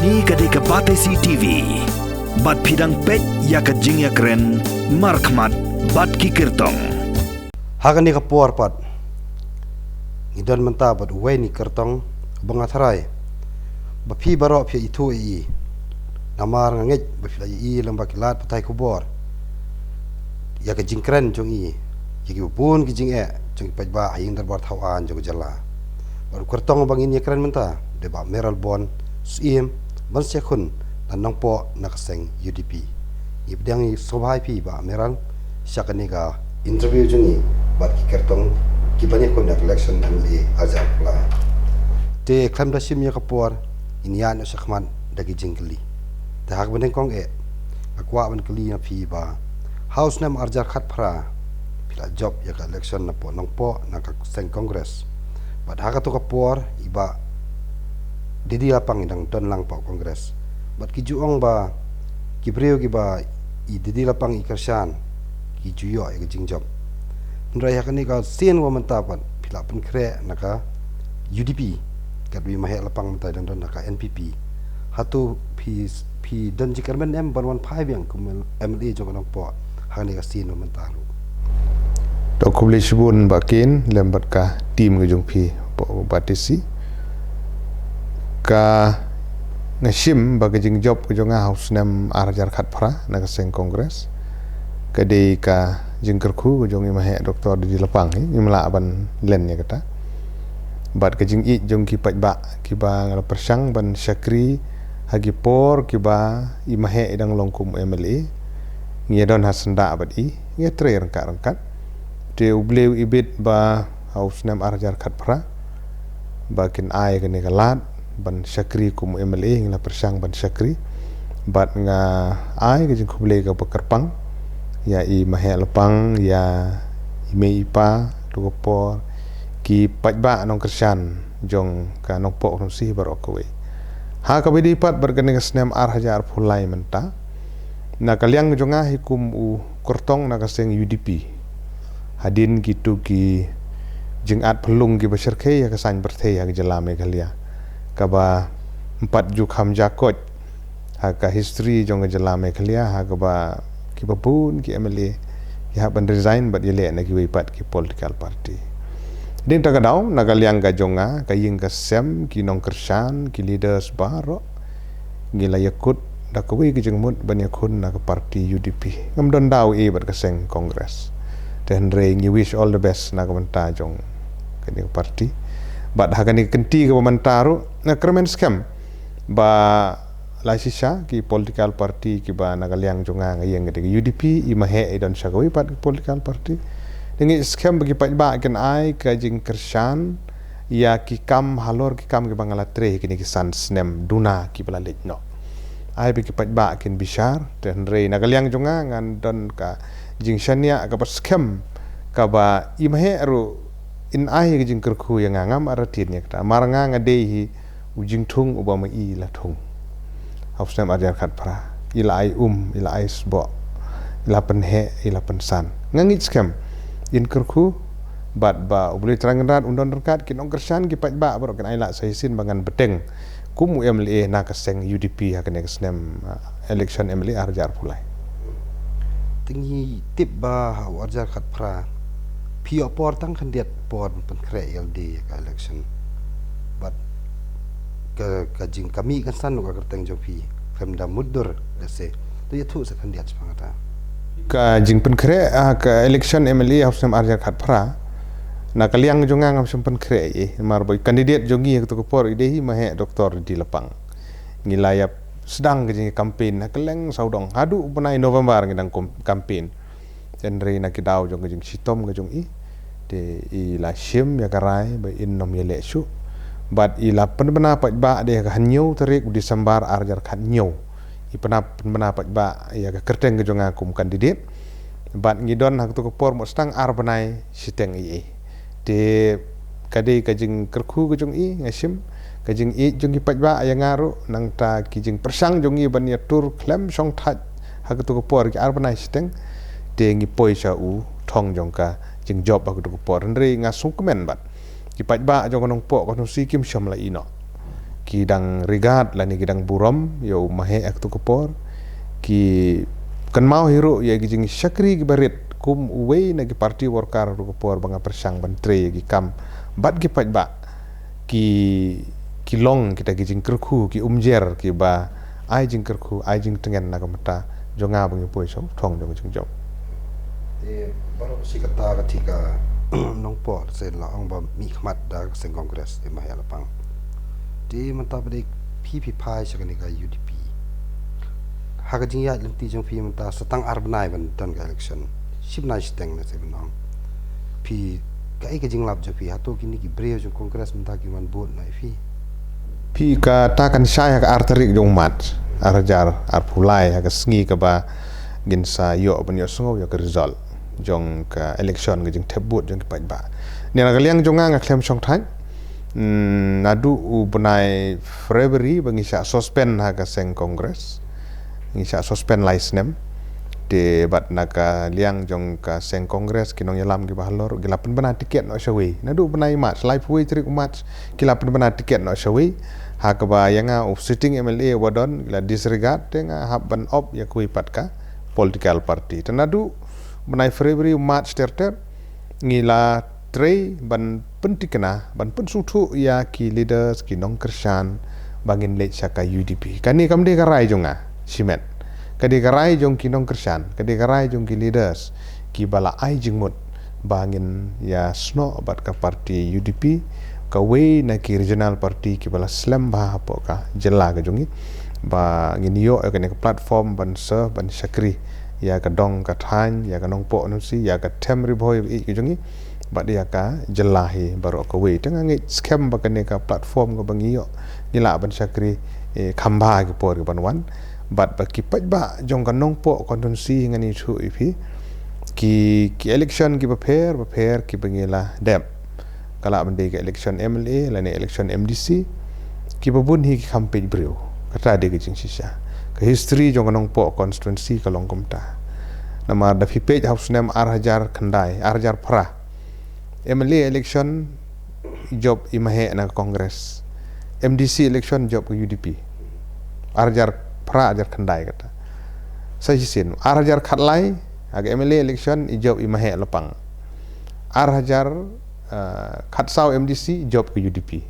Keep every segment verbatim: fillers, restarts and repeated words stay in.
Kane ka dei ka Batesi T V. Bad phi dang peit ïa ka jingïakren markhmat bad ki kyrtong. Ha kane ka por pat, ngi don mynta bad uwei na ki kyrtong ba nga tharai ba phi baroh phi ithuh ïa i. Namar nga ngeit ba phi la ïohi lyngba ki lad pathai khubor ïa ka jingkren jong i ïa ki bun ki jingeh jong ki paidbah ha ïing dorbar thaw aiñ jong ka jylla. Bad u kyrtong ba ngin ïakren mynta dei Bah Mayralborn Syiem ban sa ïakhun na Nongpoh na ka seng U D P. Ngi pdiang ïa i, sngewbha ïa phi Bah Mayral sha kane ka interview jong ngi bad ki kyrtong kiban ïakhun ïa ka election M L A arhajar arphew lai. Te khlem da shim ïa ka por, ngin ïaid noh shakhmat da ki jingkylli. Te ha kaba nyngkong eh, nga kwah ban kylli na phi ba ha u snem arhajar khatphra phi la jop ïa ka election na Nongpoh na ka seng Congress. Bad ha kato ka por i Bah D D Lapang i dang don lang hapoh Congress. Bad ki ju ong ba ki briew kiba i D D Lapang i kyrshan ki ju ïoh ïa ka jingjop. Hynrei ha kane ka sien ba mynta pat phi la pynkhreh na ka U D P, katba i Maheh Lapang mynta i dang don ha ka N P P. Hato phi, phi don jingkyrmen em ban wan phai biang kum M L A jong ka Nongpoh ha kane ka sien ba mynta ruh? To khublei shibun Bah Ken lem bad ka team ka jong phi hapoh Batesi. Ka, nga shim ba ka jingjop ka jong nga ha u snem arhajar khatphra na ka seng Congress ka dei ka jingkyrkhu ka jong i Maheh Doctor D D Lapang hi, ngim lah ban len ïa kata. Bad ka jingïeit jong ki paidbah kiba nga la pyrshang ban shakri ha ki por kiba i Maheh i dang long kum M L A. Ngi ïa don ha syndah bad i, ngi ïa trei ryngkat ryngkat. Te U Blei u ibit ba ha u snem arhajar khatphra ba kin ai kane ka lad ban shakri kum M L A, ngi la pyrshang ban shakri. Bad nga ai ka jingkhublei kaba kyrpang ïa i Maheh Lapang, ïa i mei i pa, tu ka por, ki paidbah nongkyrshan jong ka Nongpoh Rynsi baroh kawei. Ha kaba ïadei pat bad kane ka snem arhajar arphew lai mynta, na ka liang jong nga hi kum u kyrtong na ka seng U D P, hadien kito ki jingat phyllung kiba shyrkhei ha ka saiñ pyrthei ha ka jylla Meghalaya, kaba ym pat ju kham jakoit ha ka history jong ka jylla Meghalaya, ha kaba kiba bun ki M L A ki hap ban resign bad ïaleh na kiwei pat ki political party. Dei na kata ka daw, na ka liang ka jong nga, ka ïing ka sem, ki nongkyrshan, ki leaders baroh, ngi la ïakut da kawei ka jingmut ban ïakhun na ka party U D P. Ngam don daw ei bad ka seng Congress. Te hynrei ngi wish all the best na ka bynta jong kane ka party. Bad ha kane ka kynti kaba mynta ruh, nga kyrmen skhem ba la shisha ki political party kiba na ka liang jong nga, nga ïeng ka dei ka U D P, i Maheh i don sha kawei pat ki political party. Te ngi skhem ba ki paidbah kin ai ka jingkyrshan ïa ki kam halor ki kam kiba nga la trei kine ki san snem duna kiba la leit noh. Ai ba ki paidbah kin bishar, te hynrei na ka liang jong nga ngan don ka jingshaniah kaba skhem kaba i Maheh ruh in ai ka jingkyrkhu ïa nga, ngam artatien ïa kata. Mar nga, nga dei hi u jingthung uba ma i la thung. Ha u snem arhajar khatphra, i la ai um, i la ai sboh, i la pynheh, i la pynsan. Nga ngeit skhem in kyrkhu bad ba U Blei Trai Kynrad un don ryngkat, ki nongkyrshan, ki paidbah baroh kin ailad sa shisien ba ngan bteng kum u M L A na ka seng U D P ha kane ka snem, ah, election M L A arhajar arphew lai. Te ngi tip ba ha u arhajar khatphra phi ïoh por tang khyndiat por pynkhreh ïalade ïa ka election. Bad ka, ka jingkmie kan san ka kyrteng jong phi, khlem da mutdur lehse. To ïathuh sa khyndiat shaphang kata. Ka jingpynkhreh, ah, ka election M L A ha u snem arhajar khatphra, na ka liang jong nga ngam shym pynkhreh ei, namar ba i candidate jong ngi ha kato ka por i dei hi Maheh Doctor D D Lapang. Ngi la ïa sdang ka jingcampaign ha kylleng sawdong, haduh u bnai November ngi dang kum-, campaign. Hynrei na ki daw jong ka jingshitom ka jong i, te i la shim ïa ka rai ba in ym ïaleh shuh. Bad i la pynbna paidbah dei ha ka hynñiew tarik u December arhajar khathynñiew. I pynbna, pynbna paidbah ïa ka kyrteng ka jong nga kum candidate. Bad ngi don ha kato ka por mut tang ar bnai shiteng ei ei. Te ka dei ka jingkyrkhu ka jong i, nga shim, ka jingïeit jong ki paidbah ïa nga ruh, nangta ki jingpyrshang jong i ban ïatur khlem shongthait ha kato ka por ki ar bnai shiteng, te ngi poi sha u thong jong ka jingjop ha kato ka por. Hynrei nga sngewkmen bad ki paidbah jong ka Nongpoh ka Nongsi kim shym la ïeh noh. ki dang regard lane ki dang burom ïa u Maheh ha kato ka por, ki kynmaw hi ruh ïa ki jingshakri kiba rit kum uwei na ki party worker ha kato ka por ba nga pyrshang ban trei ïa ki kam bad ki paidbah, ki ki long kita ki jingkyrkhu, ki umjer kiba ai jingkyrkhu, ai jingtngen na ka bynta jong nga ba ngi poi sha u thong jong ka jingjop. Te baroh shi katta ka thik ka Nongpoh, se la ong ba mihkhmat da ka seng Congress, i Maheh Lapang. Te mynta pat phi, phi phai sha kane ka U D P. Ha ka jingïaid lynti jong phi mynta sa tang ar bnai ban don ka election. Shi bnai shiteng ne se ban ong. Phi, kaei ka jinglap jong phi, hato kine ki briew jong Congress mynta kin wan vote noh ïa phi? Phi, kata kan shai ha ka ar tarik jong March, ar hajar arphew lai, ha ka sngi kaba ngin sa ïoh ban ïohsngew ïa ka result jong ka election, ka jingthep vote jong ki paidbah. Hynrei na ka liang jong nga, nga khlem shongthait. Hmm, naduh u bnai February ba ngi shah suspend ha ka seng Congress, ngi shah suspend lai snem. Te bad na ka liang jong ka seng Congress, ki nongïalam kiba halor ki la pynbna tiket noh shawei. Naduh u bnai March, laiphew wei tarik u March, ki la pynbna tiket noh shawei. Ha kaba ïa nga u sitting M L A uba don, ki la disregard, te nga hap ban opt ïa kawei pat ka political party. Te naduh u bnai February, March ter ter, ngi la trei ban pyntikna, ban pynsngewthuh ïa ki leaders, ki nongkyrshan, ba ngin leit sha ka U D P. Kane kam dei ka rai jong nga shimet. Ka dei ka rai jong ki nongkyrshan, ka dei ka rai jong ki leaders kiba la ai jingmut ba ngin ïasnoh bad ka party U D P, kawei na ki regional party kiba la slem bha hapoh ka jylla ka jong ngi, ba ngin ïoh ïa kane ka platform ban serve, ban shakri ïa ka dong ka thaiñ, ïa ka Nongpoh Constituency, ïa ka them Ri Bhoi ba ïeit ka jong ngi, bad ïa ka jylla hi baroh kawei. Te nga ngeit skhem ba kane ka platform kaba ngi ïoh, ngi lah ban shakri, eh, kham bha ha ki por kiban wan. Bad ba ki paidbah jong ka Nongpoh Constituency, ngan ïathuh ïa phi, ki, ki election kiba pher bapher kiba ngi la dep, ka lah ban dei ka election M L A lane election M D C, kiba bun hi ki kham peit briew. Kata dei ka jingshisha. Ka history jong ka Nongpoh Constituency ka long kumta. Namar da phi peit ha u snem ar hajar khyndai, ar hajar phra, M L A election i jop i Maheh na ka Congress, M D C election jop ka U D P. Ar hajar phra, ar hajar khyndai kata. Sa shisien, ar hajar khatlai, ha ka M L A election i jop i Maheh Lapang. Ar hajar, ah, khatsaw M D C i jop ka U D P.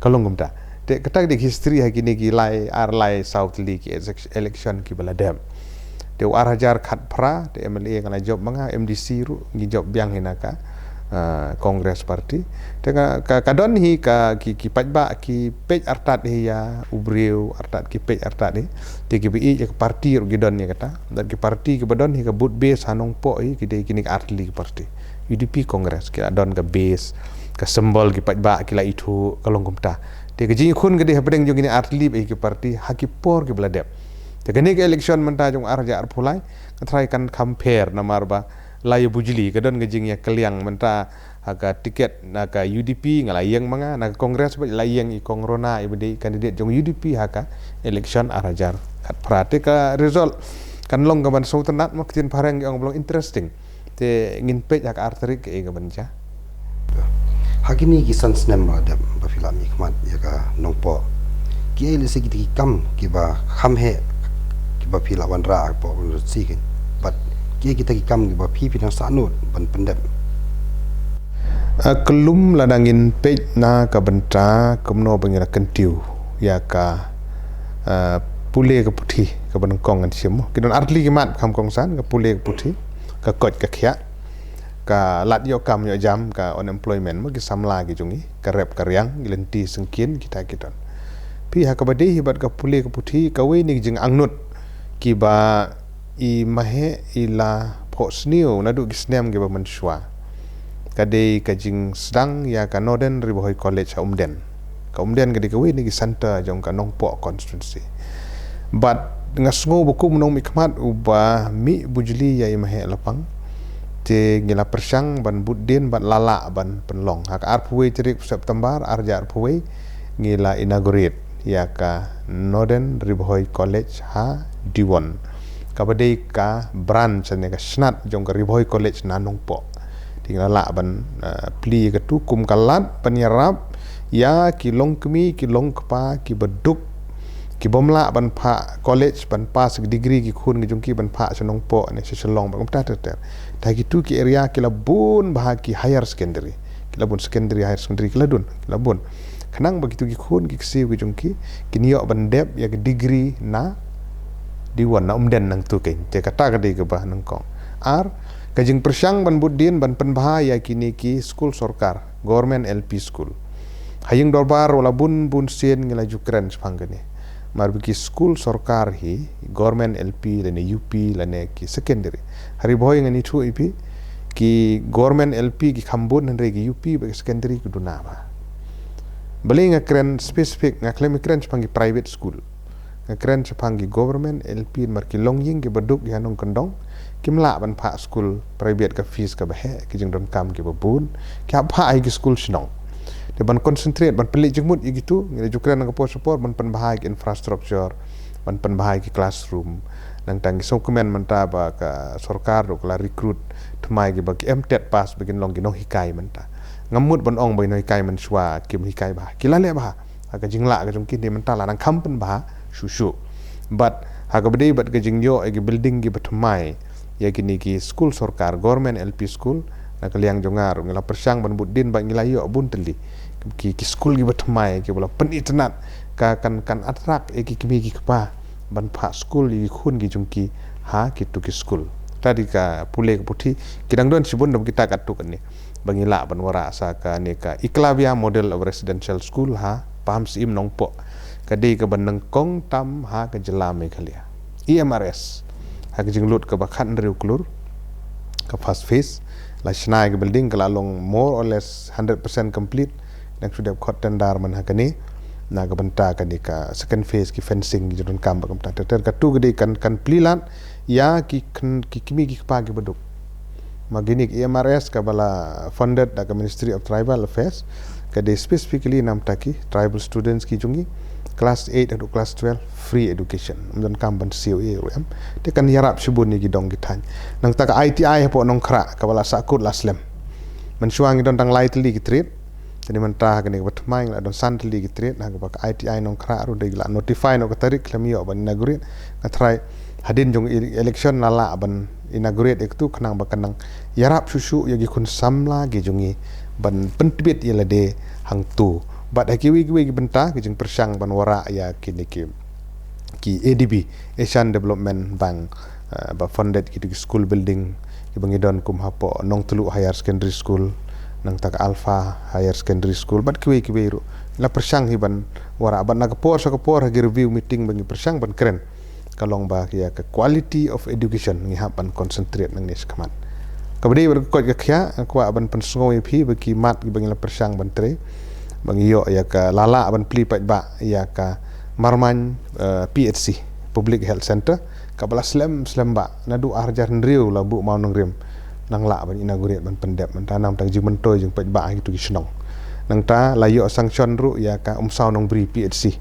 Ka long kumta. Te kata ka dei ka history ha kine ki lai, ar lai saw tylli ki elec-, election kiba la dep. Te u ar hajar khatphra, te M L A nga la jop ma nga, M D C ruh ngi jop biang hi na ka, ah, Congress Party. Te ka, ka, ka don hi ka, ki, ki paidbah ki peit artat hi ïa u briew, artat ki peit artat hi. Te kiba ïeit ïa ka party ruh ki don ïa kata. Bad ki party kiba don hi ka vote base ha Nongpoh hi, ki dei kine ki ar tylli ki party. U D P, Congress, ki la don ka base, ka symbol, ki paidbah ki la ithuh, ka long kumta. Te ka jingïakhun ka dei hapdeng jong kine ar tylli bad ki party ha ki por kiba la dep. Te kane ka election mynta jong ar hajar arphew lai, nga tharai kan kham pher namar ba la ïa bujli, ka don ka jingïakylliang mynta ha ka tiket na ka U D P nga la ïeng ma nga, na ka Congress bad la ïeng i Kong Rona iba dei candidate jong U D P ha ka election ar hajar khatphra. Te ka result kan long kaban sngewtynnat, ma ka ktien phareng ki ong ba long interesting. Te ngin peit ha ka ar tarik kaei kaban jia. Ha kine ki san snem ba dep ba phi la mihkhmat ïa ka Nongpoh, kiei lehse kita ki kam kiba kham heh kiba phi la wanrah hapoh ka constituency, bad kiei kita ki kam kiba phi, phi dang sahnud ban pyndep? Ah, ka lum lada ngin peit na ka bynta kumno ba ngi la kyntiew ïa ka, ah, pule ka puthi kaba nyngkong, ngan shim mo. Ki don ar tylli ki mat kham kongsan, ka pule ka puthi, ka koit ka khiah, ka lad ïoh kam ïoh jam, ka unemployment mo, ki samla ki jong ngi, ka rep ka riang, ki lynti syngkien, kita ki don. Phi, ha kaba dei hi bad ka pule ka puthi, kawei na ki jingangnud kiba i Maheh i la phohsniew naduh ki snem kiba mynshuwa, ka dei ka jingsdang ïa ka Northern Ri Bhoi College ha Umden. Ka Umden ka dei kawei na ki centre jong ka Nongpoh Constituency. Bad nga sngew ba kum u nongmihkhmat uba mih bujli ïa i Maheh Lapang, te ngi la pyrshang ban bud dien bad la lah ban pynlong. Ha ka arphew wei tarik September ar hajar arphew wei, ngi la inaugurate ïa ka Northern Ri Bhoi College ha Diwon, kaba dei ka branch ne ka snat jong ka Ri Bhoi College na Nongpoh. Te ngi la lah ban, eh, plie ïa katu kum ka lad ban ïarap ïa ki longkmie, ki longkpa, ki baduk, ki bym lah ban phah college, ban pass ki degree ki khun ki jong ki ban phah sha Nongpoh ne sha Shillong bad kumta ter ter. Te ha kitu ki area ki la bun bha ki higher secondary, ki la bun secondary, higher secondary, ki la dun, ki la bun. Khnang ba kitu ki khun ki ksiew ki jong ki kin ïoh ban dep ïa ki degree na diwon, na umden nangtu kein. Te kata ka dei kaba nyngkong. Ar, ka jingpyrshang ban bud dien ban pynbha ïa kine ki skul sorkar, government L P school. Ha ïing dorbar wat la bun bun sien ngi la ju kren shaphang kane. Namar ba ki skul sorkar hi, government L P lane U P lane ki secondary, ha Ri Bhoi ngan ïathuh ïa phi, ki government L P ki kham bun, hynrei ki U P bad ki secondary ki duna bha. Balei nga kren specific, nga khlem kren shaphang ki private school, nga kren shaphang ki government L P, namar ki longïing ki baduk, ki ha nongkyndong, kim lah ban phah skul private ka fees kaba heh, ki jingdonkam kiba bun, ki hap phah ha ki skul shnong. Te ban concentrate, ban pynleit jingmut ïa kitu, ngi la ju kren na ka por sha por, ban pynbha ïa ki infrastructure, ban pynbha ïa ki classroom. Nangta ngi sngewkmen mynta ba ka sorkar ruh ka la recruit thymmai kiba ki M TET pass ba kin long ki nonghikai mynta. Ngam mut ban ong ba ki nonghikai mynshuwa kim hikai bha, ki la leh bha ha ka jinglah ka jong ki, hynrei mynta la nang kham pynbha shuh shuh. Bad ha kaba dei bad ka jingïoh ïa ki building kiba thymmai ïa kine ki skul sorkar, government L P school, na ka liang jong nga ruh ngi la pyrshang ban bud dien bad ngi la ïoh bun tylli ki, ki skul kiba thymmai kiba la pynitynnad, ka kan, kan attract ïa ki kmie ki kpa ban phah skul ïa ki khun ki jong ki ha kitu ki skul. Te dei ka pule ka puthi, ki dang don shibun da kita katto katne ba ngi lah ban wanrah sa kane ka Eklavya Model of Residential School ha Pahamsyiem Nongpoh. Ka dei kaba nyngkong tam ha ka jylla Meghalaya. E M R S, ha ka jinglut kaba khathynriew klur, ka first phase, la shna ïa ka building, ka la long more or less hundred percent complete. Dang shu dep khot tender man ha kane. Na ka bynta kane ka second phase, ki fencing, ki jingdonkam bad kumta ter ter. Katu ka dei kan, kan plie lad ïa ki khn-, ki kmie ki kpa kiba duk. Ma kine ki E M R S kaba la funded da ka Ministry of Tribal Affairs, ka dei specifically namar ki tribal students ki jong ngi, class eight haduh class twelve, free education. Ym donkam ban C O A ruh em. Te kan ïarap shibun ïa ki dong ki thaiñ. Nangta ka I T I hapoh Nongkhrah kaba la sahkut la slem. Mynshuwa ngi don tang lai tylli ki trade. Te mynta ha kane kaba thymmai ngi la don san tylli ki trade, ha kaba ka I T I Nongkhrah ruh dei la notify noh ka tarik, khlem ïoh ban inaugurate. Nga tharai hadien jong i-, election la lah ban inaugurate ïa katu, khnang ba kan nang ïarap shuh shuh ïa ki khun samla ki jong ngi ban pyntbit ïa lade hangtu. Bad ha kiwei kiwei ki bynta, ki jingpyrshang ban wanrah ïa kine ki, ki A D B, Asian Development Bank, eh, ba funded kitu ki school building kiba ngi don, kum hapoh Nongtluh Higher Secondary School, nangta ka Alpha Higher Secondary School, bad kiwei kiwei ruh. La pyrshang hi ban wanrah, bad na ka por sha ka por ha ki review meeting ba ngi pyrshang ban kren, ka long ba ïa ka quality of education ngi hap ban concentrate nangne shakhmat. Kaba dei bad ka koit ka khiah, nga kwah ban pynsngew ïa phi ba ki mat kiba ngi la pyrshang ban trei, ba ngi ïoh ïa ka, la lah ban plie paidbah ïa ka Marmain, eh, P H C, Public Health Centre, kaba la slem slem bha, naduh ar hajar hynriew la buh mawnongrim, nang lah ban inaugurate ban pyndep, mynta namar ka jingmyntoi jingpaidbah ha kitu ki shnong. Nangta la ïoh sanction ruh ïa ka Umsaw Nongbri P H C,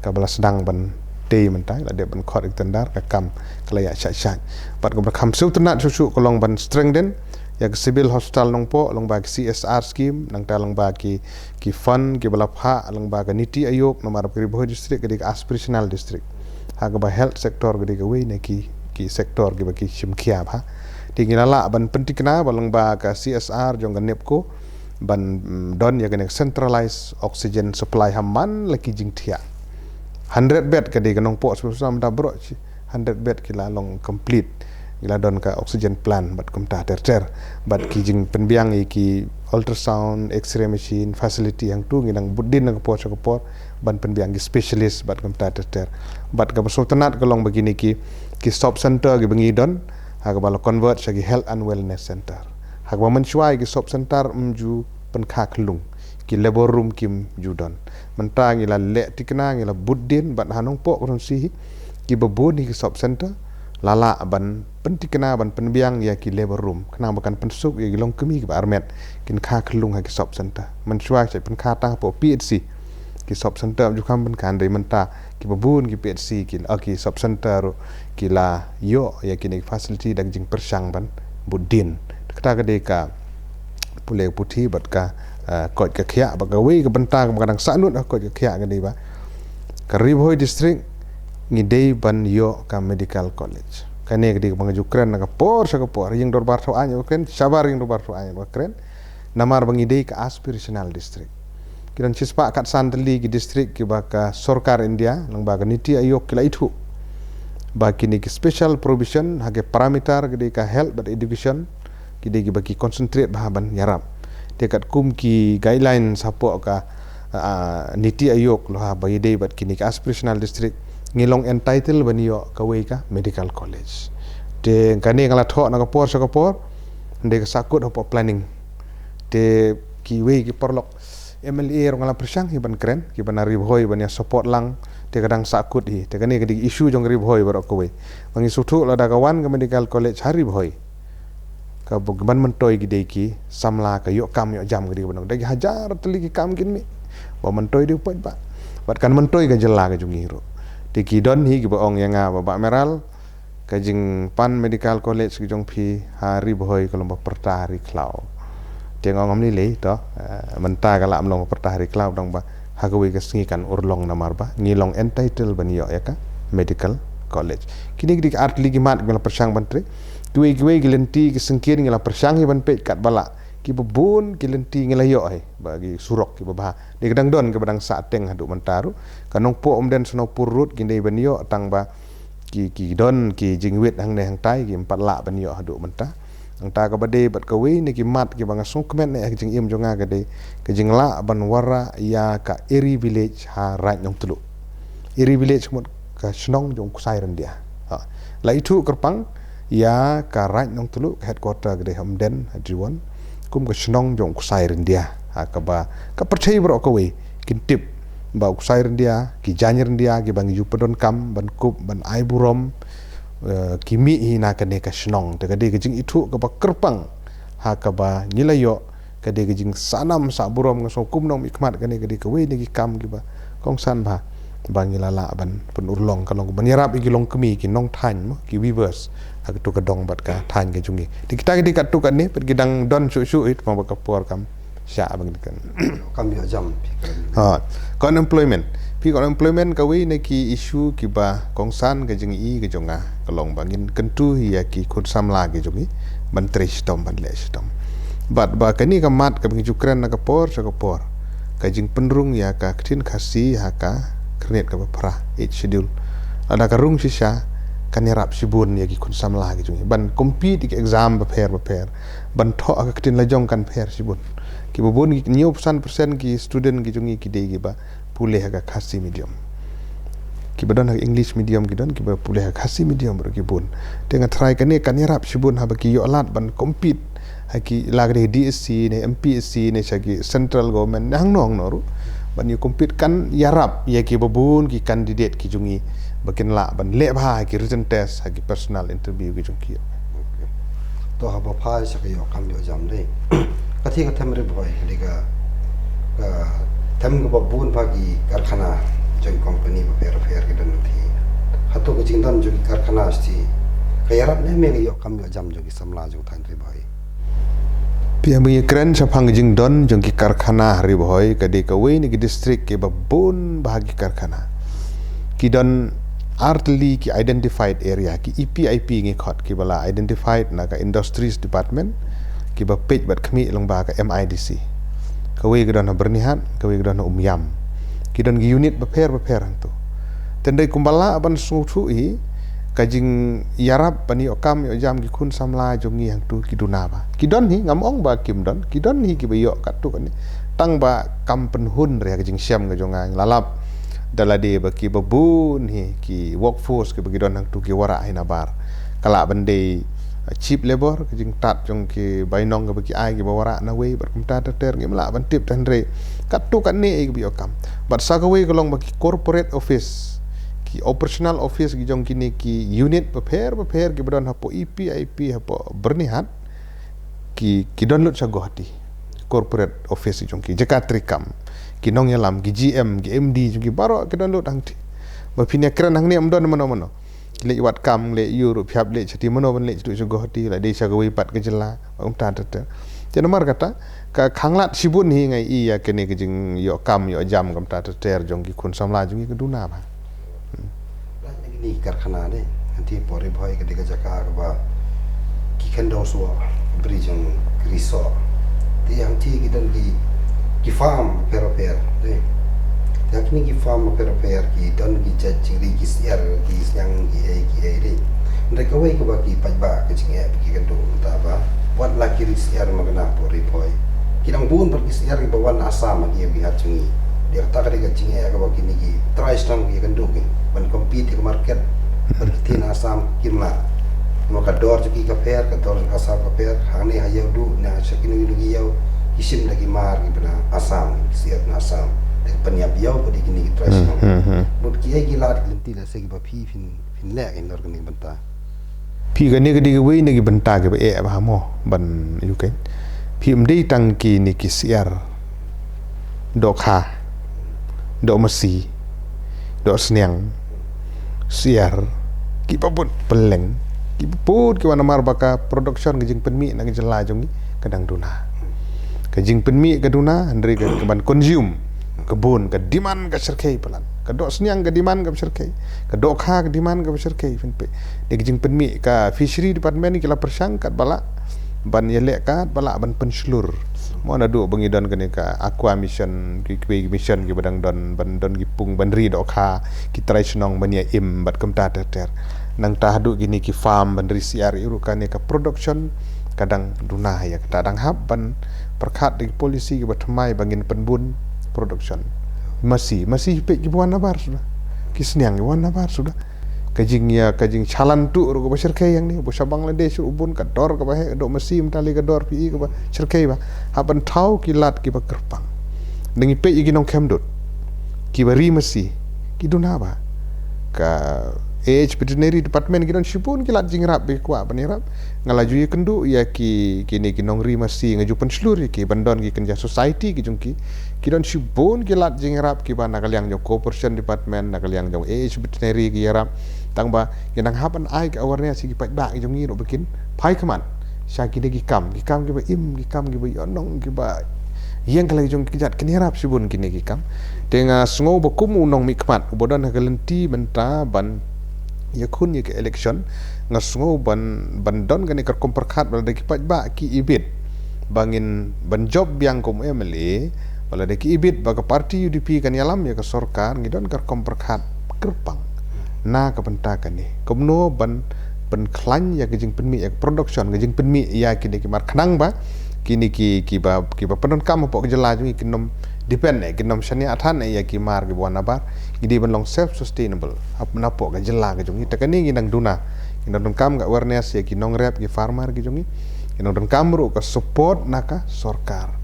kaba la sdang ban tei mynta, la dep ban khot ïa ka tender, ka kam ka la ïaid shait shait. Bad kaba kham sngewtynnat shuh shuh ka long ban strengthen ïa ka Civil Hospital Nongpoh, lyngba ki C S R scheme, nangta lyngba ki, ki fund kiba la phah lyngba ka NITI Aayog, namar ba ka Ri Bhoi District ka dei ka aspirational district. Ha kaba health sector ka dei kawei na ki, ki sector kiba ki shim khia bha. Te ngi la lah ban pynthikna ba lyngba ka C S R jong ka NEEPCO ban, mm, don ïa kane ka centralized oxygen supply ha man la ki jingthiah. Hundred bed ka dei ka Nongpoh, shu sam da bro chi. Hundred bed ki la long complete. Ki la don ka oxygen plant bad kumta ter ter. Bad ki jingpynbiang ïa ki ultrasound, X-ray machine, facility hangtu ngi dang bud dien na ka por sha ka por ban pynbiang ki specialist bad kumta ter ter. Bad kaba sngewtynnat ka long ba kine ki, ki sub center kiba ngi don, ha kaba la convert sha ki health and wellness center. Ha kaba mynshuwa ki sub center ym ju pynkha khyllung, ki labor room kim ju don. Mynta ngi la leh thikna, ngi la bud dien, bad ha Nongpoh ka rynsi hi, kiba bun hi ki sub center la lah ban pynthikna ban pynbiang ïa ki labor room, khnang ba kan pynsuk ïa ki longkmie kiba armet kin kha khyllung ha ki sub center. Mynshuwa ki shait pynkha tang hapoh P H C, ki sub center ju kham pynkha, hynrei mynta kiba bun ki P H C ki, ah, ki sub center ruh ki la ïoh ïa kine ki facility da ka jingpyrshang ban bud dien. Kata ka dei ka pule ka puthi bad ka, uh, koit ka khiah, ba kawei ka bynta kaba ka dang sahnud ha koit ka khiah ka dei ba ka Ri Bhoi District ngi dei ban ïoh ka medical college. Kane ka dei kaba nga ju kren na ka por sha ka por, ïing dorbar thaw aiñ ba kren, shabar ïing dorbar thaw aiñ ba kren. Namar ba ngi dei ka aspirational district. Ki don shispah khatsan tylli ki district kiba ka sorkar India lyngba ka NITI Aayog ki la ithuh ba kine ki special provision ha ki parameter ki dei ka health bad education, ki dei kiba ki concentrate bha ban ïarap. Te katkum ki guidelines hapoh ka, ah, NITI Aayog, lyngba ba ïadei bad kine ki aspirational district, ngi long entitled ban ïoh kawei ka medical college. Te kane nga la thoh na ka por sha ka por, hynrei ka sahkut hapoh planning. Te kiwei ki paralok MLA ruh nga la pyrshang hi ban kren, kiba na Ri Bhoi ban ïa support lang, te ka dang sahkut hi. Te kane ka dei issue jong Ri Bhoi baroh kawei. Ba ngi sngewthuh lada ka wan ka medical college ha Ri Bhoi, kaba ban myntoi ki dei ki samla ka ïoh kam ïoh jam ka dei kaba nong. Da ki hajar tylli ki kam kin mih ba myntoi dei u paidbah, bad kan myntoi ka jylla ka jong ngi ruh. Te ki don hi kiba ong ïa nga ba, Bah Meral, ka jingpan medical college ka jong phi ha Ri Bhoi ka long ba pyrta ha Ri Khlaw. Te nga ong ngam lei lei to, eh, mynta ka lah ym long ba pyrta ha Ri Khlaw, tang ba ha kawei ka sngi kan urlong namar ba ngi long entitled ban ïoh ïa ka medical college. Kine ki dei ki ar tylli ki mat kiba la pyrshang ban trei. Kiwei kiwei ki lynti ki syngkien ngi la pyrshang hi ban peit katba lah. Kiba bun ki lynti ngi la ïoh hi ba ki surok kiba bha. Dei ka dang don kiba dang sah teng haduh mynta ruh. Ka Nongpoh Umden Sonapur Road ki dei ban ïoh, tang ba ki, ki don ki jingwit hangne hangtai, kim pat lah ban ïoh haduh mynta. Hangta kaba dei bad kawei na ki mat kiba nga sngewkmen ne ha ka jingim jong nga ka dei ka jinglah ban wanrah ïa ka Eri Village ha Raid Nongtluh. Eri Village ka mut ka shnong jong u Ksai Ryndia. Ha. La ithuh kyrpang ïa ka Raid Nongtluh, ka headquarter ka dei ha Umden, ha Jiwon, kum ka shnong jong u Ksai Ryndia. Ha, kaba ka pyrthei baroh kawei kin tip ba u Ksai Ryndia, ki jaiñ Ryndia kiba ngi ju pyndonkam ban kup, ban ai burom, eh, ki mih hi na kane ka shnong. Te ka dei ka jingithuh kaba kyrpang ha kaba ngi la ïoh, ka dei ka jingsah nam sah burom. Nga sngew kum nongmihkhmat kane ka dei kawei na ki kam kiba kongsan bha ba ngi la lah ban pynurlong, ka long ban ïarap ïa ki longkmie, ki nongthaiñ mo, ki weavers ha katu ka dong bad ka thaiñ ka jong ngi. Te kita ki dei katto katne, bad ki dang don shuh shuh hi, tangba ka por kam shah ba ngin kren. Kam ïoh jam, phi kren. Ha, ka unemployment. Phi, ka unemployment kawei na ki issue kiba kongsan ka jingïohi ka jong nga, ka long ba ngin kyntu hi ïa ki khun samla ki jong ngi ban trei shitom, ban leh shitom. Bad ba kane ka mat kaba ngi ju kren na ka por sha ka por, ka jingpynrung ïa ka ktien Khasi ha ka Khyrnit kaba phra, Eighth Schedule. Lada ka rung shisha, kan ïarap shibun ïa ki khun samla ki jong ngi ban compete ïa ki exam bapher bapher, ban thoh ha ka ktien lajong kan pher shibun. Kiba bun ki, hynñiewphew san percent ki student ki jong ngi ki dei kiba pule ha ka Khasi medium. Kiba don ha ka English medium ki don, kiba pule ha ka Khasi medium ruh ki bun. Te nga tharai kane kan ïarap shibun haba ki ïoh lad ban compete ha ki, la ka dei DSC ne MPSC ne sha ki central government ne hangno hangno ruh, ban ïa compete, kan ïarap ïa kiba bun ki candidate ki jong ngi ba kin lah ban leh bha ha ki written test, ha ki personal interview ki jong ki. Okay. To, haba phai sha ka ïoh kam ïoh jam dei, ka thie ka them Ri Bhoi ka dei ka, ka them kaba bun bha ki karkhana jong ki company bapher bapher ki don. Te hato ka jingdon jong ki karkhana shisha ka ïarap ne em ïa ka ïoh kam ïoh jam jong ki samla jong thaiñ Ri Bhoi? Phi, haba ngi kren shaphang ka jingdon jong ki karkhana ha Ri Bhoi, ka dei kawei na ki district kiba bun bha ki karkhana. Ki don ar tylli ki identified area, ki E P I P ngi khot, kiba la identified na ka Industries Department, kiba peit bad khmih lyngba ka MIDC. Kawei ka don ha Byrnihat, kawei ka don ha Umiam. Ki don ki unit bapher bapher hangto. Te hynrei kumba lah ban sngewthuh hi, ka jingïarap ban ïoh kam ïoh jam ki khun samla jong ngi hangto ki duna bha. Ki don hi, ngam ong ba kim don, ki don hi kiba ïoh katto katne. Tangba kam pynhun re ha ka jingshem ka jong nga, la lap da lade ba kiba bun hi ki workforce kiba ki don hangto ki wanrah hi nabar. Ka lah ban dei, uh, cheap labor, ka jingtad jong ki bainong kaba ki ai kiba wanrah nawei, bad kumta ter ter. Ngim lah ban tip, te hynrei katto katne ïa kiba ïoh kam. Bad sa kawei ka long ba ki corporate office, ki operational office ki jong kine ki unit bapher bapher kiba don hapoh E P I P hapoh Byrnihat, ki, ki don lut sha Guwahati. Corporate office ki jong ki, jaka trei kam, ki nongïalam, ki GM, ki MD jong ki baroh ki don lut hangti. Ba phin ïa kren hangne ym don mano mano. Ki leit wad kam, leit ïuh ruh, phi hap leit shatei mano ban leit shaduh sha Guwahati, la dei sha kawei pat ka jylla, ba kumta ter ter. Te namar kata ka khanglad shibun hi nga i ïa kane ka jingïoh kam ïoh jam kumta ter ter jong ki khun samla jong ngi ka duna ba. Lait na kine ki karkhana de, hangtei por Ri Bhoi ka dei ka jaka kaba ki khyndew soh, ka bri jong ki ri soh. Te hangtei ki don ki, ki farm bapher bapher de. Te ha kine ki farm bapher bapher ki don ki jait jingri, ki syiar, ki sniang, ki ei ki ei de. Hynrei kawei kaba ki paidbah ka jingeh ba ki kynduh mynta ba wat la ki ri syiar ma kane por Ri Bhoi, ki dang bun bad ki syiar kiba wan na Assam ha ki ïa ki hat jong ngi. Te kata ka dei ka jingeh kaba kine ki trai shnong ki kynduh ki ban compete ïa ka market bad ki na Assam kim lah. Namar ka dor jong ki ka pher, ka dor jong ka Assam ka pher. Hangne ha ïew duh ne ha sha kino kino ki ïew ki shim da ki mar kiba na Assam, ki syiar na Assam. Te ka pynïap ïew ka dei kine ki trai shnong. Mut kiei ki lad ki lynti lehse kiba phi phin, phin leh kein halor kane ka bynta? Phi, kane ka dei kawei na ki bynta kiba eh bha mo ban ïoh kein. Phi, ym dei tang kine ki syiar, dohkha, doh masi, doh sniang, syiar, kiba bud pylleng, kiba bud ki wan namar ba ka production, ka jingpynmih na ka jylla jong ngi ka dang duna. Ka jingpynmih ka duna, hynrei ka, ka ban consume ka bun, ka demand ka shyrkhei palat. Ka doh sniang ka demand kaba shyrkhei, ka dohkha ka demand kaba shyrkhei, phin peit. Dei ka jingpynmih, ka fishery department ki la pyrshang katba lah ban ïaleh, katba lah ban pynshlur. Mo, naduh ba ngi don kane ka Aqua Mission, ki, kiwei ki mission kiba dang don, ban don ki pung ban ri dohkha, ki trai shnong ban ïa im bad kumta ter ter. Nangta haduh kine ki farm ban ri syiar, ïa ruh kane ka production ka dang duna. Ïa kata dang hap ban pyrkhat da ki policy kiba thymmai ba ngin pynbun production. Masi, masi peit kiba wan nabar suda. Ki sniang kiba wan nabar suda. Ka jingïa, ka jingchalan tuh ruh kaba shyrkhei hangne, ba sha Bangladesh ruh bun, ka dor kaba heh, ka doh masi mynta lei ka dor phi i kaba shyrkhei bha. Hap ban thaw ki lad kiba kyrpang. Ngi peit ïa ki nongkhem dud kiba ri masi, ki duna bha. Ka A H Veterinary Department ki don shibun ki lad jingïarap ba ki kwah ban ïarap. Nga la ju ïakynduh ïa ki, kine ki nongri masi, nga ju pynshlur ïa ki ban don ki kynja society ki jong ki. Ki don shibun ki lad jingïarap kiba na ka liang jong Cooperation Department, na ka liang jong A H Veterinary ki ïarap. Tang ba ngi dang hap ban ai ka awareness ïa ki paidbah ki jong ngi ruh ba kin phai khmat sha kine ki kam, ki kam kiba im, ki kam kiba ïohnong, kiba ïeng ha la ki jong ki kjat, kin ïarap shibun kine ki kam. Te nga sngew ba kum u nongmihkhmat uba don ha ka lynti mynta ban ïakhun ïa ka election, nga sngew ban, ban don kane ka rukom pyrkhat ba lada ki paidbah ki ibit ba ngin ban jop biang kum M L A, ba lada ki ibit ba ka party U D P kan ïalam ïa ka sorkar, ngi don ka rukom pyrkhat kyrpang na ka bynta kane. Kumno ban pynkhlaiñ ïa ka jingpynmih ïa ka production, ka jingpynmih ïa kine ki mar, khnang ba kine ki, kiba, kiba pyndonkam hapoh ka jylla jong ngi kin ym depend eh, kin ym shaniah than eh ïa ki mar kiba wan nabar. Ngi dei ban long self sustainable hap, napoh ka jylla ka jong ngi. Te kane ngi nang duna, ngi nang donkam ka awareness ïa ki nongrep, ki farmer ki jong ngi. Ngi nang donkam ruh ka support na ka sorkar,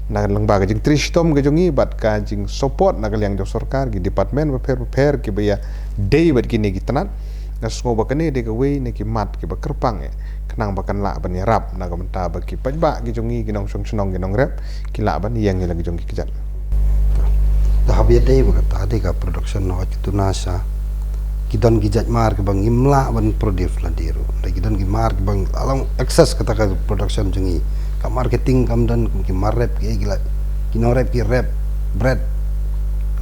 na lyngba ka jingtrei shitom ka jong ngi bad ka jingsupport na ka liang jong sorkar, ki department bapher bapher kiba ïadei bad kine ki tnat. Nga sngew ba kane dei kawei na ki mat kiba kyrpang eh, khnang ba kan lah ban ïarap na ka bynta ba ki paidbah ki jong ngi, ki nongshong shnong, ki nongrep, ki lah ban ïeng ïa la ki jong ki kjat. Te haba ïadei bad kata, dei ka production, hooid, ka duna sha, ki don ki jait mar kiba ngim lah ban produce lade ruh. Dei ki don ki mar kiba ngi lah long access kata ka production jong ngi. Ka marketing kam don, kum ki mar rep ki, ki la, ki nongrep ki rep bread.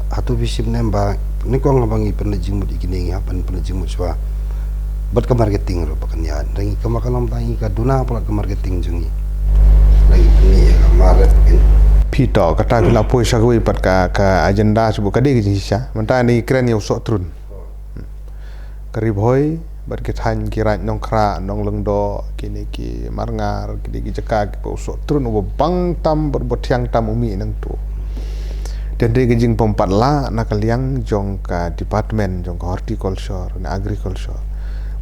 Hato phi shim ne em ba nyngkong haba ngi pynleit jingmut ïa kine, ngi hap ban pynleit jingmut shuwa bad ka marketing ruh ba kan ïaid. Dang ngi, kaba ka long, dang ngi, ka duna palat ka marketing jong ngi. Dang ngi pynleit ïa ka mar rep kin. Phi, to kata phi la poi sha kawei pat ka, ka agenda shuh, ka dei ka jingshisha. Mynta ngi kren ïa u sohtrun. Ka Ri Bhoi bad ki thaiñ, ki raid Nongkhrah, Nonglyngdoh, kine ki Marngar, kine ki jaka kiba u sohtrun uba bang tam bad uba thiang tam u mih nangto. Te hynrei ka jingbym pat lah na ka liang jong ka department jong ka horticulture ne agriculture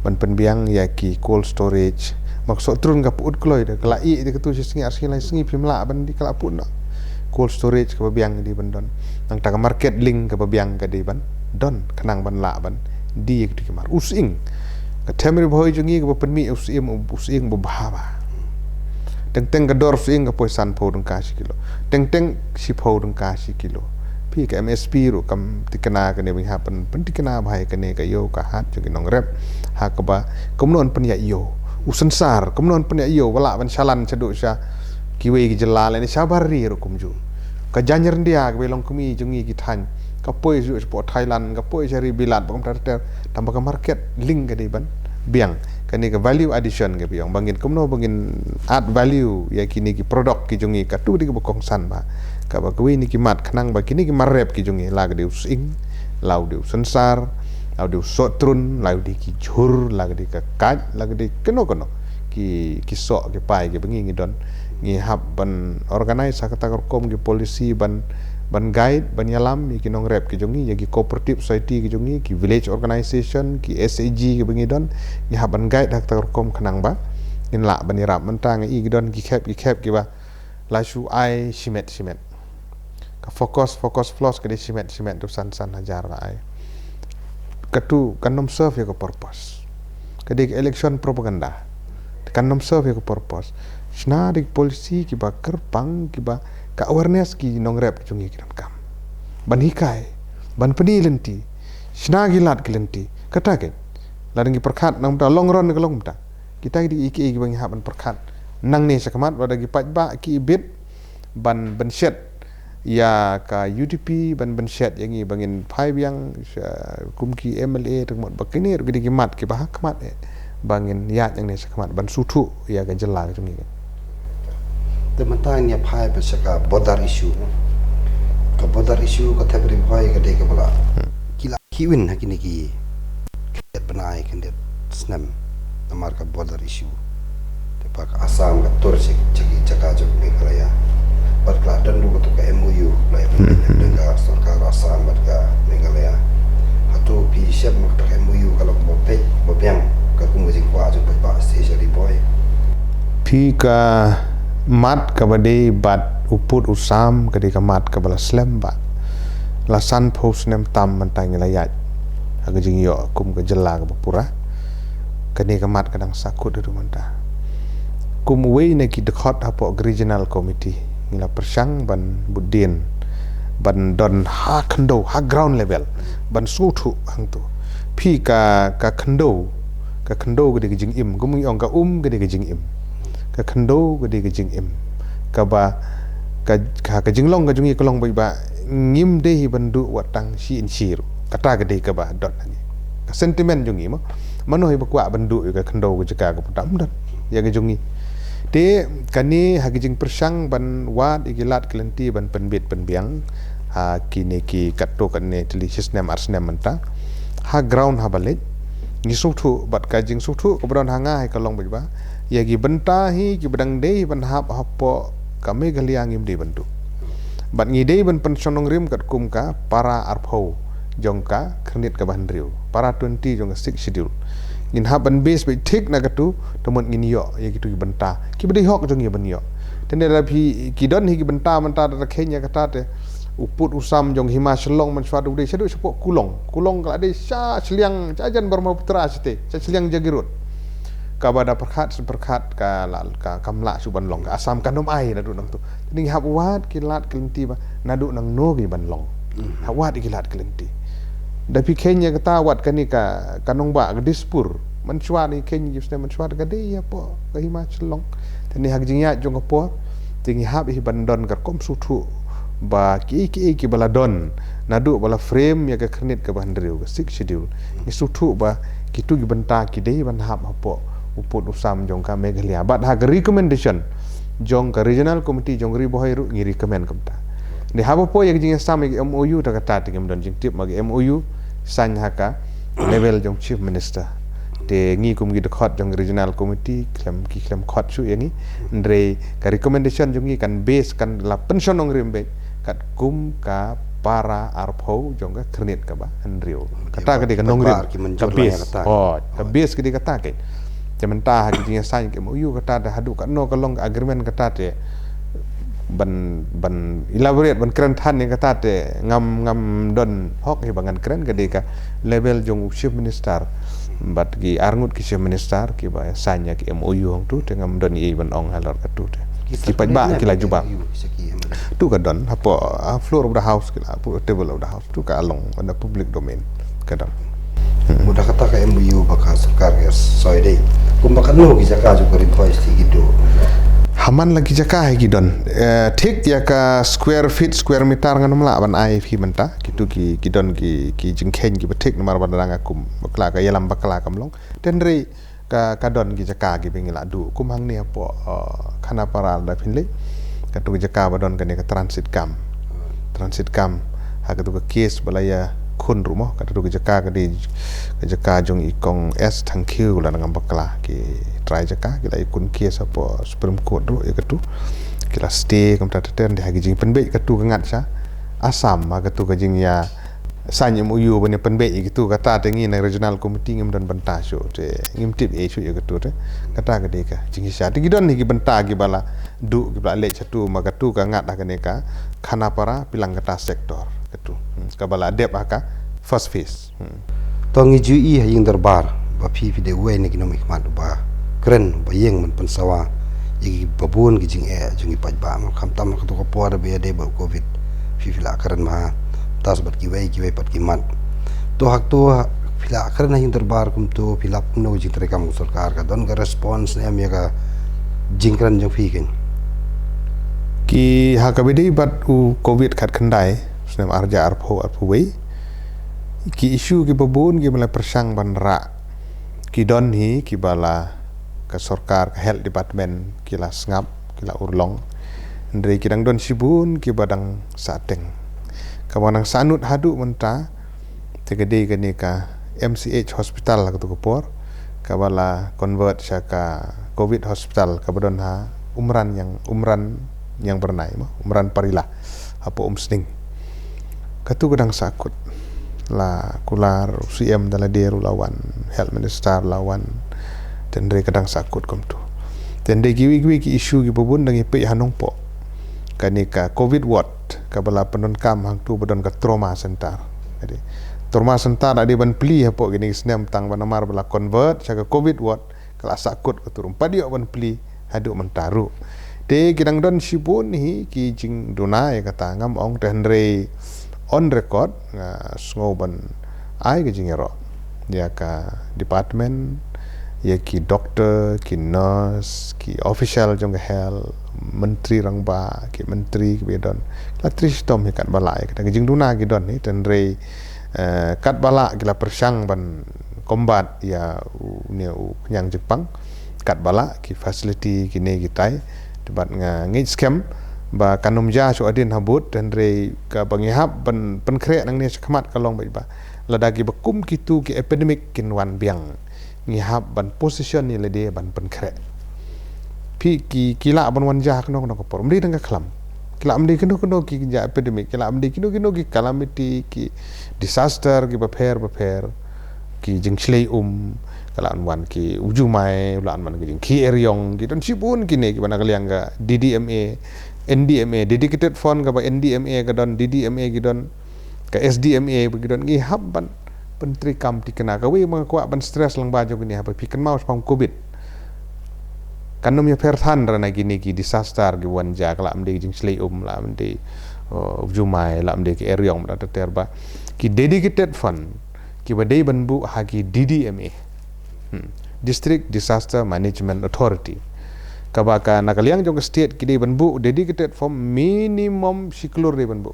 ban pynbiang ïa ki cold storage. Ma ka sohtrun ka pyut kloi, da ka la ïeh da katu shi sngi ar sngi lai sngi phim lah ban die, ka la pyut noh. Cold storage kaba biang ka dei ban don. Nangta ka market link kaba biang ka dei ban don, khnang ban lah ban die ïa kitu ki mar. U sying, ka them Ri Bhoi jong ngi kaba pynmih u sying, u sying ba bha bha. Teng teng ka dor sying ka poi sanphew tyngka shi kilo. Teng teng shiphew tyngka shi kilo. Phi, ka M S P ruh kam thikna, kane ba ngi hap ban pynthikna bha ïa kane, ka ïew ka hat jong ki nongrep. Ha kaba kumno yn pynïaid ïew. U synsar kumno yn pynïaid ïew ba lah ban shalan shaduh sha kiwei ki jylla lane shabar ri ruh kumjuh. Ka jaiñryndia kaba long kmie jong ngi ki thaiñ ka poi shuh shapoh Thailand, ka poi sha ri Bilat, ba kumta ter ter, tang ba ka market link ka dei ban biang. Kane ka value addition kaba ong ba ngin kumno ba ngin add value ïa kine ki product ki jong ngi, katu dei kaba kongsan ba kaba kawei na ki mat khnang ba kine ki mar rep ki jong ngi, la ka dei u sying, la u dei u synsar, la u dei u sohtrun, la u dei ki jhur, la ka dei ka kait, la ka dei kano kano ki, ki soh ki pai kiba ngi ngi don, ngi hap ban organize ha kata ka rukom ki policy ban, ban guide, ban ïalam ïa ki nongrep ki jong ngi, ïa ki cooperative society ki jong ngi, ki village organization, ki S H G kiba ngi don, ngi hap ban guide ha kata ka rukom khnang ba ngin lah ban ïarap. Mynta nga i ki don ki khep ki khep kiba la shu ai shimet shimet. Ka FOCUS, FOCUS Plus ka dei shimet shimet, tu san san hajar la ai. Katu kan ym serve ïa ka purpose. Ka dei ka election propaganda. Kan ym serve ïa ka purpose. Shna dei ka policy kiba kyrpang, kiba ka awareness ki nongrep jong ngi ki donkam ban hikai, ban pyni lynti, shna ki lad ki lynti. Kata ka, lada ngi pyrkhat nangta, long run ka long mynta. Kita ki dei kiei kiei kiba ngi hap ban pyrkhat nangne shakhmat, lada ki paidbah ki bit ban, ban shet ïa ka U D P, ban, ban shet ïa ngi ba ngin phai biang sha kum ki M L A, tang mut ba kine ruh ki dei ki mat kiba ha khmat, eh, ba ngin ïaid nangne shakhmat ban sngewthuh ïa ka jylla ka jong ngi. Te mynta ngin ïa phai pat sha ka border issue. Ka border issue ka thep Ri Bhoi ka dei kaba la, hmm, ki la ki win ha kine ki khyndiat bnai, khyndiat snem namar ka border issue. Te pat ka Assam ka tur sha, sha ki jaka jong Meghalaya. Bad ka la don ruh katu ka M O U, la ïa, hmm, pynlong da ka sorkar Assam bad ka Meghalaya. Hato phi shem ba kata ka M O U ka long kaba peit, kaba biang, katkum ka jingkwah jong paidbah sha Ri Bhoi? Phi, ka mat kaba dei bad u pud u sam ka dei ka mat kaba la slem ba la sanphew snem tam mynta ngi la ïaid ha ka jingïoh kum ka jylla kaba pura. Kane ka mat ka dang sahkut haduh mynta. Kum uwei na ki dkhot hapoh ka regional committee, ngi la pyrshang ban bud dien, ban don ha khyndew, ha ground level, ban sngewthuh hangto. Phi, ka, ka khyndew, ka khyndew ka dei ka jingim, kum ngi ong ka um ka dei ka jingim. Ka khyndew ka dei ka jingim. Kaba ka, ka, ka jinglong ka jong ngi ka long ba, ba ngim dei hi ban duh wat tang shi inshi ruh. Kata ka dei kaba don ha ngi. Ka sentiment jong ngi mo. Mano hi ba kwah ban duh ïa ka khyndew ka jaka kaba tam don ïa ka jong ngi. Te kane ha ka jingpyrshang ban wad ïa ki lad ki lynti ban pynbit pynbiang ha kine ki katto katne tylli shi snem ar snem mynta. Ha ground haba leit, ngi sngewthuh, bad ka jingsngewthuh kaba don ha nga hi ka long beit ba ïa ki bynta hi kiba dang dei ban hap hapoh ka Meghalaya ngim dei ban duh. Bad ngi dei ban pynshong nongrim katkum ka para arphew jong ka khyrnit kaba hynriew, para twenty jong ka Sixth Schedule. Ngin hap ban base beit thik na katu, te mut ngin ïoh ïa kitu ki bynta kiba dei hok jong ngi ban ïoh. Te ne da phi, ki don hi ki bynta mynta da kheiñ ïa kata te, u pud u sam jong Hima Shillong mynshuwa u dei shaduh shapoh Kulong. Kulong ka la dei sha shiliang, sha jan Brahmaputra shate, sha shiliang Jagiroad. Kaba da pyrkhat shu pyrkhat ka la, ka, kam lah shuh ban long, ka Assam kam nym ai naduh nangtu. Te ngi hap wad ki lad ki lynti ba naduh nangno ki ban long. Mhm. Hap wad ki lad ki lynti. Da phi kheiñ ïa kata, wat kane ka, ka nongbah ka Dispur, mynshuwa ngi kheiñ ïa ki snem mynshuwa ka dei hapoh ka Hima Shillong. Te ne ha ka jingïaid jong ka por, te ngi hap hi ban don ka rukom sngewthuh ba kiei kiei kiba la don naduh ba la frame ïa ka khyrnit kaba hynriew, ka Sixth Schedule. Ngi sngewthuh ba kitu ki bynta ki dei ban hap hapoh u pud u sam jong ka Meghalaya. Bad ha ka recommendation jong ka Regional Committee jong Ri Bhoi ruh ngi recommend kumta. Te haba poi ïa ka jingïasam ïa ka M O U, te kata te ngim don jingtip, ma ka M O U sign ha ka level jong Chief Minister. Te ngi kum ki dkhot jong Regional Committee khlem, ki khlem khot shuh ïa ngi. Hynrei ka recommendation jong ngi kan base, kan la pynshong nongrim beit katkum ka para arphew jong ka khyrnit kaba hynriew. Kata ka dei ka nongrim, ka base. Oh, ka base ka dei kata ka. Te mynta ha ka jingïasign ka M O U kata te, haduh katno ka long ka agreement kata te ban, ban elaborate, ban kren than ïa kata te ngam, ngam don hok hi ba ngan kren. Ka dei ka level jong u Chief Minister bad ki arngut ki Chief Minister kiba sign ïa ka M O U hangtu, te ngam don ei ban ong halor katu te. Ki paidbah ki la jubab. Tu ka don hapoh, ah, floor of the House ki la, hapoh table of the House. Tu ka long on the public domain. Ka don. Mut da kata ka M O U ba ka sorkar ka soi dei, kumba katno ki jaka jong ka Ri Bhoi State ki duh? Man la ki jaka hi ki don. Eh, thik ïa ka square feet, square meter ngan ym lah ban ai phi mynta. Kitu ki, ki don ki, ki jingkheiñ kiba thik namar ba dang kum bakla ka ïalam bakla kam long. Te hynrei ka, ka don ki jaka kiba ngi lah duh. Kum hangne hapoh, eh, Khanapara da phin leit. Katu ki jaka ba don kane ka transit camp. Transit camp. Ha katu ka case ba la ïakhun ruh mo. Katu ka jaka ka dei ka jaka jong i Kong S Thangkhiew la ngam bakla. Ki trai jaka ki la ïakhun case hapoh Supreme Court ruh ïa katu. Ki la stay kumta ter ter, dei ha ki jingpynbeit katu ka ngat sha Assam, ha katu ka jingïa sign M O U ban ïa pynbeit ïa katu, kata te ngi na regional committee ngim don bynta shuh te ngim tip ei shuh ïa katu te. Kata ka dei ka jingshisha. Te ki don hi ki bynta kiba la duh kiba la leit shatu, ma katu ka ngat ha kane ka Khanapara, pynlang kata sector katu. Hmm, kaba la dep ha ka first phase. Hmm. To ngi ju ïohi ha ïing dorbar ba phi phi dei uwei na ki nongmihkhmat ba kren ba ïeng ban pynsawa ïa kiba bun ki jingeh jong ki paidbah, ma khamtam ha kato ka por ba ïadei bad covid. Phi phi la kren ma ha tas bad kiwei kiwei pat ki mat. To ha kato phi la kren ha ïing dorbar kumto, phi lap kumno jingtrei kam ka sorkar, ka don ka response ne em ïa ka jingkren jong phi keiñ? Ki ha kaba ïadei bad u covid khatkhyndai snem arhajar arphew arphew wei, ki issue kiba bun kiba la pyrshang ban rah ki don hi kiba la ka sorkar, ka health department ki la sngap, ki la urlong. Hynrei ki dang don shibun kiba dang sahteng. Kaba dang sahnud haduh mynta te ka dei kane ka M C H hospital ha kato ka por, kaba la convert sha ka covid hospital kaba don ha Umran Ïang, Umran Ïangbyrnai mo, Umran Parila, hapoh Umsning. Katu ka dang sahkut. La kular u C M da lade ruh la wan, health minister la wan. Te hynrei ka dang sahkut kumtu. Te hynrei kiwei kiwei ki issue kiba bun dang ïapeit ha Nongpoh. Kane ka covid ward kaba la pyndonkam hangtu ba don ka trauma center. Jadi trauma center da dei ban plie hapoh kine ki snem tang ba namar ba la convert sha ka covid ward, ka la sahkut katu ruh, ym pat ïoh ban plie haduh mynta ruh. Te ki dang don shibun hi ki jingduna ïa kata, ngam ong, te hynrei on record nga sngew ban ai ka jingïaroh ïa ka department, ïa ki doctor, ki nurse, ki official jong ka health, myntri rangbah, ki myntri kiba don, la trei shitom hi katba lah ïa kata. Ki jingduna ki don hi, te hynrei, eh, katba lah ki la pyrshang ban combat ïa une u khñiang jingpang katba lah, ki facility kine kitai. Te bad nga ngeit skhem ba kan ym jia shuh hadien habud, te hynrei kaba ngi hap ban pynkhreh nangne shakhmat ka long bad ba lada kiba kum kitu ki epidemic kin wan biang, ngi hap ban position ïa lade ban pynkhreh. Phi ki, ki lah ban wan jia ha kano kano ka por, ym dei tang ka khlam. Ki lah ban dei kino kino ki jia epidemic, ki lah ban dei kino kino ki calamity, ki disaster kiba pher ba pher, ki jingshlei um, ka lah ban wan ki u jumai, u lah ban wan ki jingkhih eriong, ki don shibun kine kiba na ka liang ka D D M A, N D M A, dedicated fund kaba N D M A ka don, D D M A ki don, ka S D M A ba ki don, ngi hap ban pyntreikam tikna. Kawei ba nga kwah ban stress lang ba jong kine, haba phi kynmaw shaphang covid, kan ym ïapher than re na kine ki disaster ki wan jia, ka lah ban dei ki jingshlei um, lah ban dei, uh, u jumai, lah ban dei ki eriong, bad ter ter ba ki dedicated fund kiba dei ban buh ha ki D D M A, hmm, District Disaster Management Authority, kaba ka na ka liang jong ka state ki dei ban buh dedicated fund minimum shi klur dei ban buh.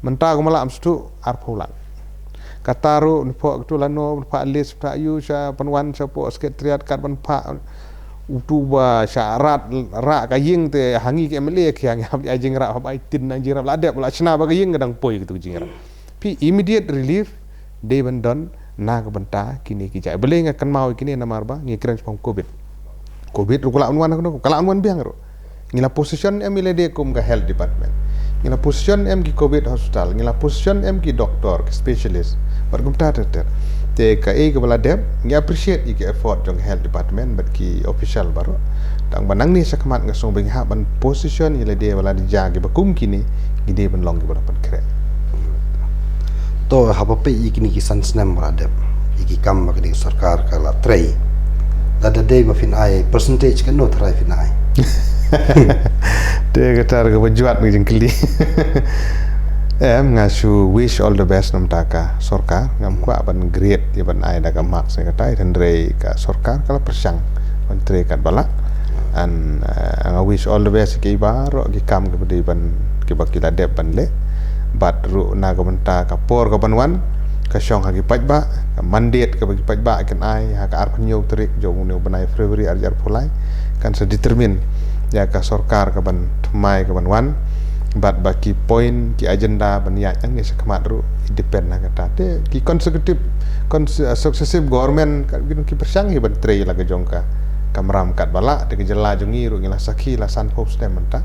Mynta kumba lah ym sdang arphew lak. Kata ruh ngi pok tu lano, ngi pok list, pok ïa sha pynwan shapoh secretariat kat ban pok utu ba sha rat rah ka ïing te ha ngi ki M L A ki hap ai jingrah, hap ai tin na jingrah, la dep la shna ba ka ïing ka dang poi katu jingrah. Phi immediate relief dei ban don na ka bynta kine ki jait. Balei nga kynmaw ïa kine namar ba ngi kren shaphang covid. Covid ruh ka lah ban wan, ka lah ban wan biang ruh. Ngi la position em ïa lade kum ka health department. Ngi la position em ki covid hospital. Ngi la position em ki doctor, ki specialist. Bad kumta ter ter. Te kaei kaba la dep, ngi appreciate ïa ki effort jong ka health department bad ki official baroh. Tang ba nangne shakhmat nga sngew ba ngi hap ban position ïa lade ba lada jia kiba kum kine, ngi dei ban long kiba la pynkhreh. To haba peit ïa kine ki san snem ba la dep, ïa ki kam ba kane ka sorkar ka la trei, lada dei ba phin ai percentage, kano tharai phin ai? Te kata ka ba jwat ngi jingkylli. Em, nga shu wish all the best namar ka sorkar, ngam kwah ban grade ïa ban ai da ka marks ne katai, hynrei ka sorkar ka la pyrshang ban trei katba lah. And uh, nga wish all the best ki baroh ki kam ki bdi ban ki ba ki la dep ban leh. Bad ruh na ka bynta ka por ka ban wan, ka shong ha ki paidbah, ka mandate ka ba ki paidbah kin ai ha ka arphew tarik jong u bnai February arhajar arphew lai, kan sa determine ïa ka sorkar ka ban thymmai ka ban wan. Bad ba ki point ki agenda ban ïaid nang ïa shakhmat ruh i depend ha kata. Te ki consecutive, cons- uh, successive government ka ki pyrshang hi ban trei la ka jong ka kamram kat ba lah, te ka jylla jong ngi ruh ngi la sakhi la sanphew snem mynta.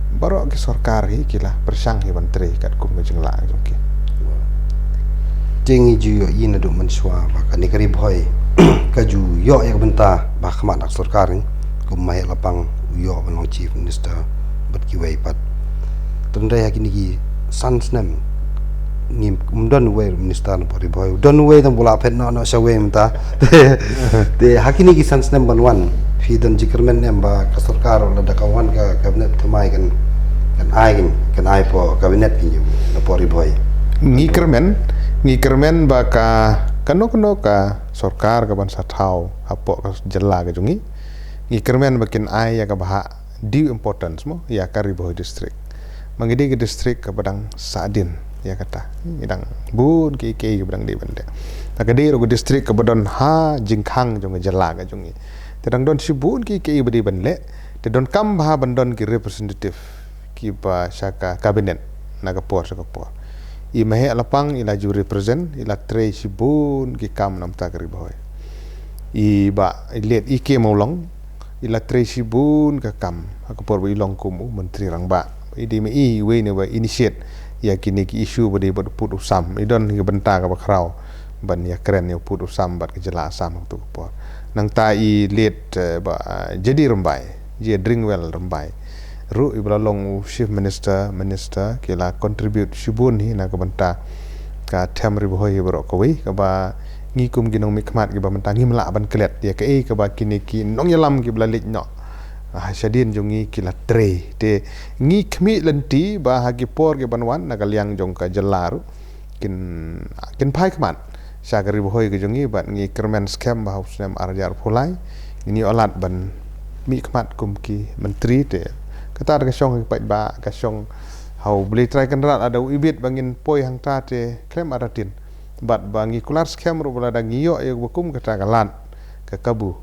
Baroh ki sorkar hi ki la pyrshang hi ban trei katkum ka jinglah jong ki. Te ngi ju ïohi naduh mynshuwa ba kane ka Ri Bhoi ka ju ïoh ïa ka bynta ba khmat na ka sorkar ngi, kum ma Heh Lapang u ïoh ban long chief minister bad kiwei pat. Tang dei ha kine ki san snem ngim don uwei minister na pdeng Ri Bhoi, don uwei tang ba la phet noh noh shawei mynta. Te ha kine ki san snem ban wan phi don jingkyrmen em ba ka sorkar lada ka wan ka cabinet thymmai kan, kan ai kan, kan ai hapoh cabinet ki na pdeng Ri Bhoi? Ngi kyrmen, ngi kyrmen ba ka kano kano ka sorkar ka ban sa thaw hapoh ka jylla ka jong ngi, ngi kyrmen ba kin ai ïa ka bha due importance mo ïa ka Ri Bhoi district. Ma ngi dei ka district ka ba dang sahdien ïa kata. Ngi dang bun ki ki ba dang dei ban leh. Ta ka dei ruh ka district ka ba don ha jingkhang jong ka jylla ka jong ngi. Te dang don shibun ki ki ba dei ban leh. Te donkam bha ban don ki representative ki ba sha ka cabinet na ka por sha ka por. I ma Heh Lapang i la ju represent, i la trei shibun ki kam na bynta ka Ri Bhoi. I bah i late E K Mawlong i la trei shibun ka kam ha ka por ba i long kum u Myntri Rangbah. I dei ma i uwei na ba initiate ïa kine ki issue ba dei bad u pud u sam. I don ka bynta ka ba khraw ban ïakren ïa u pud u sam bad ka jylla Assam ha kato ka por. Nangta i late, eh, bah, eh, J D Rymbai, J Dringwell Rymbai ruh i ba la long u chief minister, minister, ki la contribute shibun hi na ka bynta ka them Ri Bhoi hi baroh kawei, ka ba ngi kum ki nongmihkhmat ki ba mynta ngim lah ban klet ïa kaei ka ba kine ki nongïalam ki ba la leit noh ha shadien jong ngi ki la trei. Te ngi khmih lynti ba ha ki por ki ban wan na ka liang jong ka jylla ruh kin, kin phai khmat sha ka Ri Bhoi ka jong ngi bad ngi kyrmen skhem ba ha u snem arhajar arphew lai ngin ïoh lad ban mihkhmat kum ki myntri. Te kata ka shong ha ki paidbah, ka shong ha U Blei Trai Kynrad, lada u ibit ba ngin poi hangta te khlem artatien. Bad ba ngi kular skhem ruh ba lada ngi ïoh ïa ka ba kum kata ka lad ka kabu,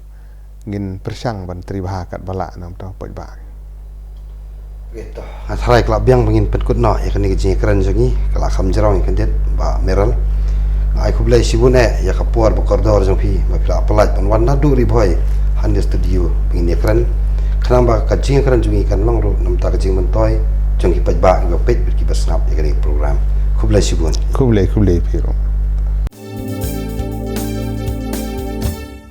ngin pyrshang ban trei bha kat ba lah na bynta u paidbah. Nga tharai ka la biang ba ngin pynkut noh ïa kane ka jingïakren jong ngi, ka la kham jrong ïa ka dei ba Meral. Nga ai khublei shibun eh ïa ka por ba kordor jong phi ba phi la pyllait ban wan naduh Ri Bhoi ha kane ka studio ba ngin ïakren. Khnang ba ka jingïakren jong ngi kan long ruh na bynta ka jingmyntoi jong ki paidbah ki ba peit bad ki ba sngap ïa kane ka program. Khublei shibun. Khublei, khublei phi ruh.